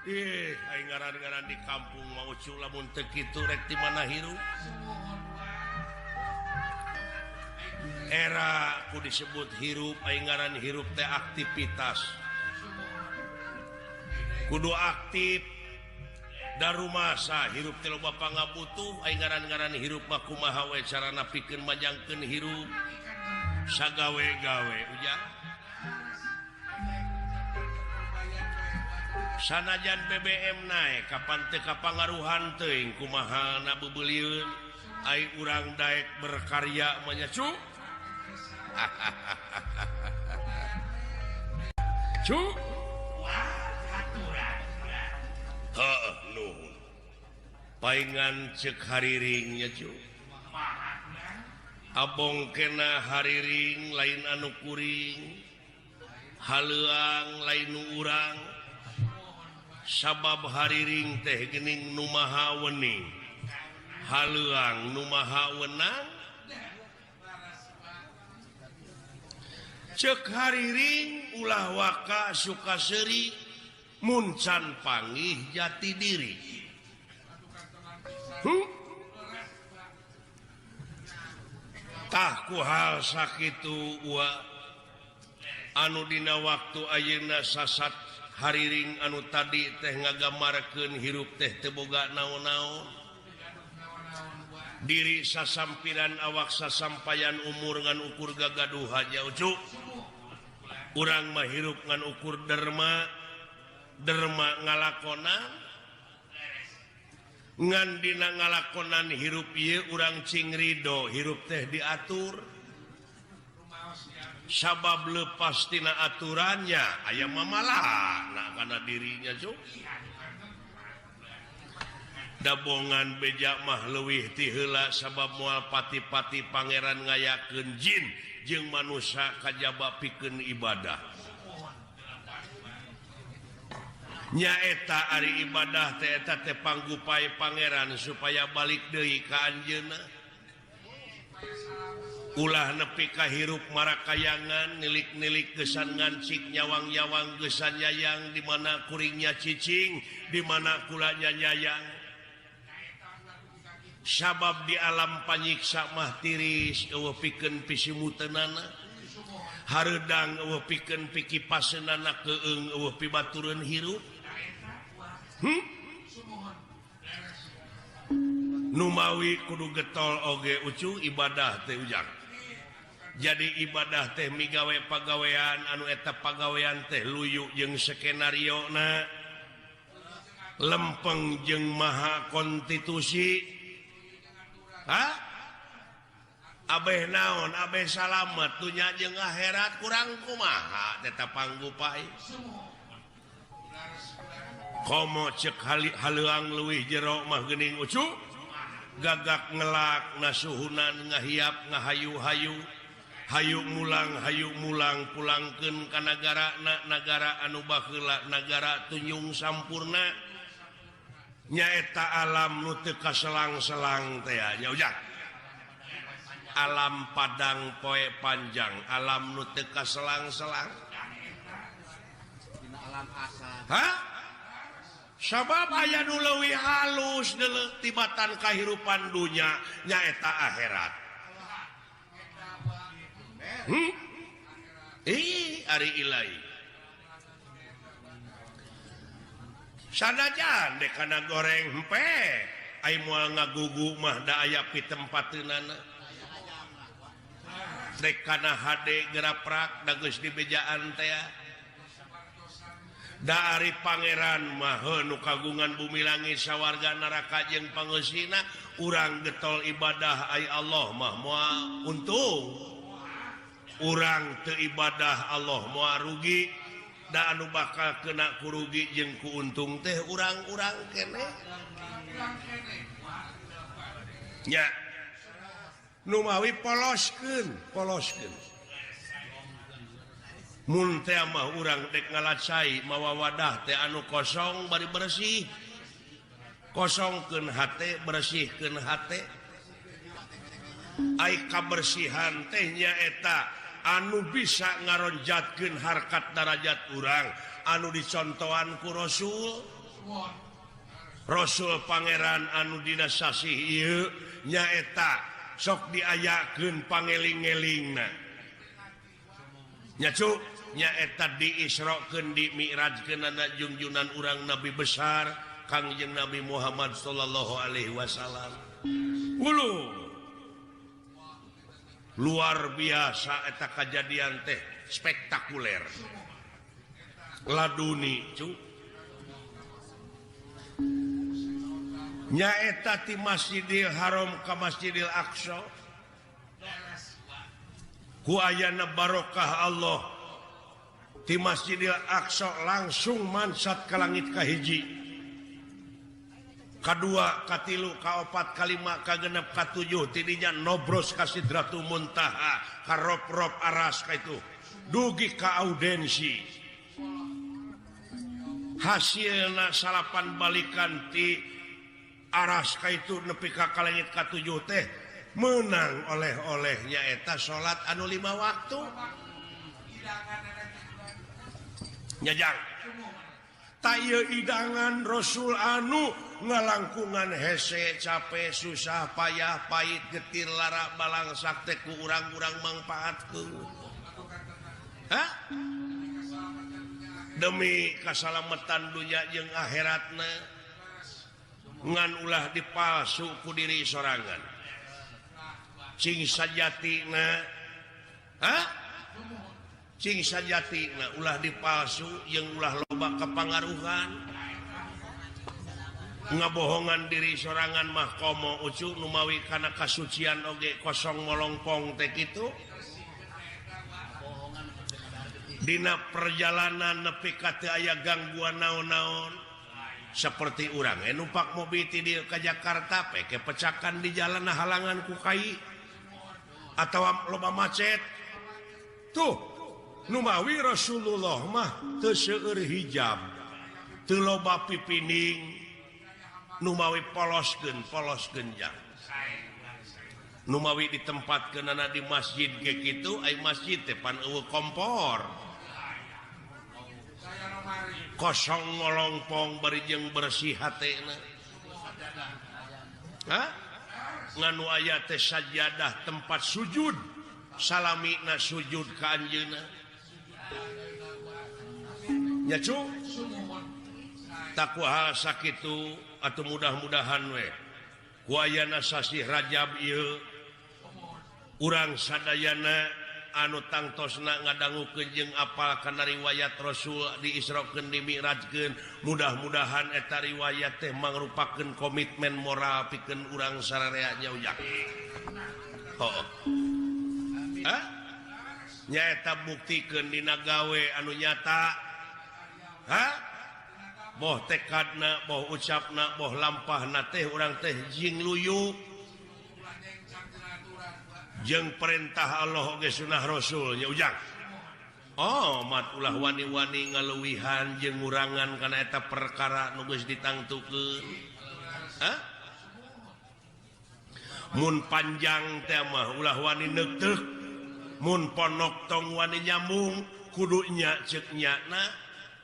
Ih, aing ngaran-ngaran di kampung mau cu lamun teu kitu rek di mana hirup. Era ku disebut hirup, aing ngaran hirup teh aktivitas. Kudu aktif da rumasa hirup teh loba pangabutuh, aing ngaran-ngaran hirup mah kumaha we carana pikeun manjangkeun hirup. Sagawe-gawe ujang. Sanajan BBM naik kapan teu kapangaruhan teuing kumaha na beubeulieun ai urang daek berkarya mah nya cu. Cu. Heuh nuhun. Paingan ceuk hariring nya cu. Abong kena hariring lain anu kuring. Haleuang lain nu urang. Sabab hariring teh geuning nu maha wening, haleuang nu maha wenang. Ceuk hariring ulah waka suka seuri mun can panggih jati diri. Tah ku hal sakitu ua anu dina waktu ayeuna sasat hariring anu tadi teh ngagamarkeun hirup teh teu boga naon-naon. Diri sasampiran awak sasampayan umur ngan ukur gagaduhan nya ucu. Urang mah hirup ngan ukur derma, derma ngalakonan. Ngan dina ngalakonan hirup ieu urang cing ridho hirup teh diatur. Sabab lepas tina aturannya aya mamalana kana dirinya cuk. Dabongan beja mah leuwih ti heula sabab moal pati-pati pangeran ngayakeun jin jeung manusia kajaba pikeun ibadah. Nyaeta ari ibadah teh eta teh panggupai pangeran supaya balik deui ka anjeunna. Ulah nepi ka hirup marakayangan nilik-nilik gesan ngancik nyawang-nyawang gesan nyayang di mana kuringnya cicing di mana kulanya nyayang. Sabab di alam panyiksa mah tiris eueuh pikeun pisimuteunana, hareudang eueuh pikeun pikipaseunana, keung eueuh pibatureun hirup. Numawi kudu getol oge ucu ibadah teh ujang. Jadi ibadah teh migawe pagawean anu eta pagawean teh luyu jeung skenario na lempeng jeung maha konstitusi. Ha? Abeh naon, abeh salamet dunya jeung akhirat kurang kumaha teh panggupai. Komo ceuk haleuang leuwih jero mah geuning ucu. Gagak ngelak nasuhunan ngahiap ngahayu-hayu hayu mulang pulangkeun ka nagara na nagara anu baheula nagara tunyung sampurna nyaeta alam nu teu kaselang-selang teh nya ujang. Alam padang poe panjang alam nu teu kaselang-selang alam asal. Hah? Sabab aya nu leuwih halus deuleu tibatan kahirupan dunya nyaeta akhirat. Ih, ari ilahi. Sanajan dek kana goreng hempe, ai moal ngagugu mah da aya pitempateunana. Dek kana hade geraprak da geus dibejaan teh. Da ari pangeran mah nu kagungan bumi langit sawarga neraka jeung pangeusina urang getol ibadah ai Allah mah moal untung. Urang teu ibadah Allah moal rugi. Da anu bakal kena kurugi jeung ku untung teh urang-urang keneh. Nya numawi poloskeun, poloskeun. Mun teh mah urang dek ngalacai mawa wadah teh anu kosong bari bersih. Kosongkeun hate, bersihkeun hate. Ai kabersihan teh nyaeta anu bisa ngaronjatkeun harkat darajat urang anu dicontohan ku Rasul. Rasul Pangeran anu dina sasih ieu nyaeta sok diayakeun pangeling-elingna. Nya cu, nyaeta diisrokeun dimi'rajkeunana junjunan urang nabi besar Kangjeng Nabi Muhammad sallallahu alaihi wasallam. Ulu luar biasa eta kajadian teh spektakuler. Laduni cu. Nyaeta ti Masjidil Haram ka Masjidil Aqsa. Ku ayana barokah Allah ti Masjidil Aqsa langsung mansat ka langit kahiji. Kadua, katilu, kaopat, kalima, kagenep, katujuh, tidinya nobros ka Sidratul Muntaha, ka rob-rob aras ka itu. Dugi ka audensi. Hasilna salapan balikan ti aras ka itu nepi ka langit katujuh teh menang oleh-oleh nyaeta salat anu 5 waktu. Nyajang. Ta ieu idangan Rasul anu ngalangkungan hese capek susah payah pahit getir lara balangsak teh ku urang-urang mangpaatkeun. Hah? Demi kasalametan dunya jeung akhiratna ngan ulah dipalsu ku diri sorangan. Cing sajatina, hah? Cing sajatina ulah dipalsu jeung ulah loba kepangaruhan. Ngabohongan diri sorangan mah komo ucu numawi kana kasucian oge kosong molongpong teh kitu. Dina perjalanan nepi ka teu aya gangguan naon-naon. Seperti urang numpak mobil ti dieu ka Jakarta peke pecakan di jalan halangan ku kai atawa loba macet. Tuh numawi Rasulullah mah teu seueur hijab, teu loba pipining, numawi poloskeun polos genjang. Numawi ditempatkeunana di masjid ge kitu, ai masjid teh pan eueuh kompor. Kosong ngolongpong bari jeung bersih hatena. Hah? Nganu aya teh sajadah tempat sujud, salamina sujud ka anjeunna. Nya cu, takwa hal sakitu atau mudah-mudahan we ku ayana sasih Rajab ieu urang sadayana anu tangtosna ngadangukeun jeung apal kana riwayat Rasul diisrokeun dimi'rajkeun, mudah-mudahan eta riwayat teh mangrupakeun komitmen moral pikeun urang sararea nya ujang. Heuh. Hah? Nyaeta buktikeun dina gawe anu nyata. Hah? Boh tekadna, boh ucapna, boh lampahna teh urang teh jing luyu jeung perintah Allah oge sunah Rasul nya ujang. Oh, mat ulah wani-wani ngaluwihan jeung ngurangan kana eta perkara nu geus ditangtukeun. Hah? Mun panjang teh mah ulah wani neuteuk, mun ponok tong wani nyambung, kudu nya ceuk nyana,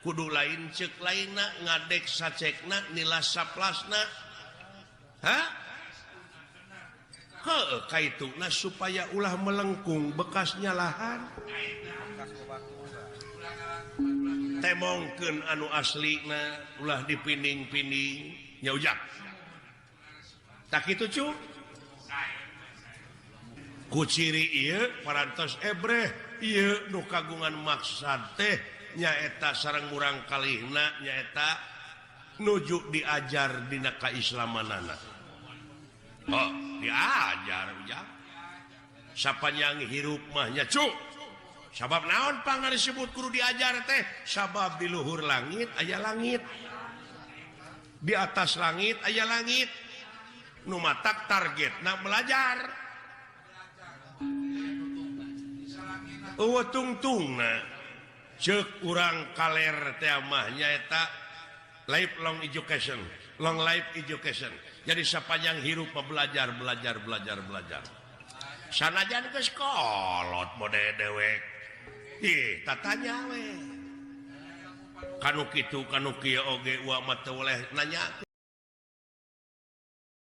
kudu lain ceuk lainna, ngadek sacekna, nilas saplasna. Hah? Heuh, kaituna supaya ulah melengkung bekasnya lahan. Temongkeun anu aslina, ulah dipining-pining. Nya ujang. Tak kitu cu? Ku ciri ieu parantos ebreh ieu nu kagungan maksad teh nyaeta sareng murang kalihna nyaeta nuju diajar dina kaislamanana. Oh, diajar ujang. Sapanjang hirup mah nya cu. Sabab naon pangna disebut kudu diajar teh? Sabab di luhur langit aya langit. Di atas langit aya langit. Nu matak targetna belajar. Eueuh tungtungna ceuk urang kaler teh mah nyaeta lifelong education, long life education. Jadi sepanjang hirup belajar, belajar, belajar, belajar. Sanajan geus kolot mode dewek. Ih, tatanya we. Kanu kitu kanu kieu oge uwa mah teu boleh nanya.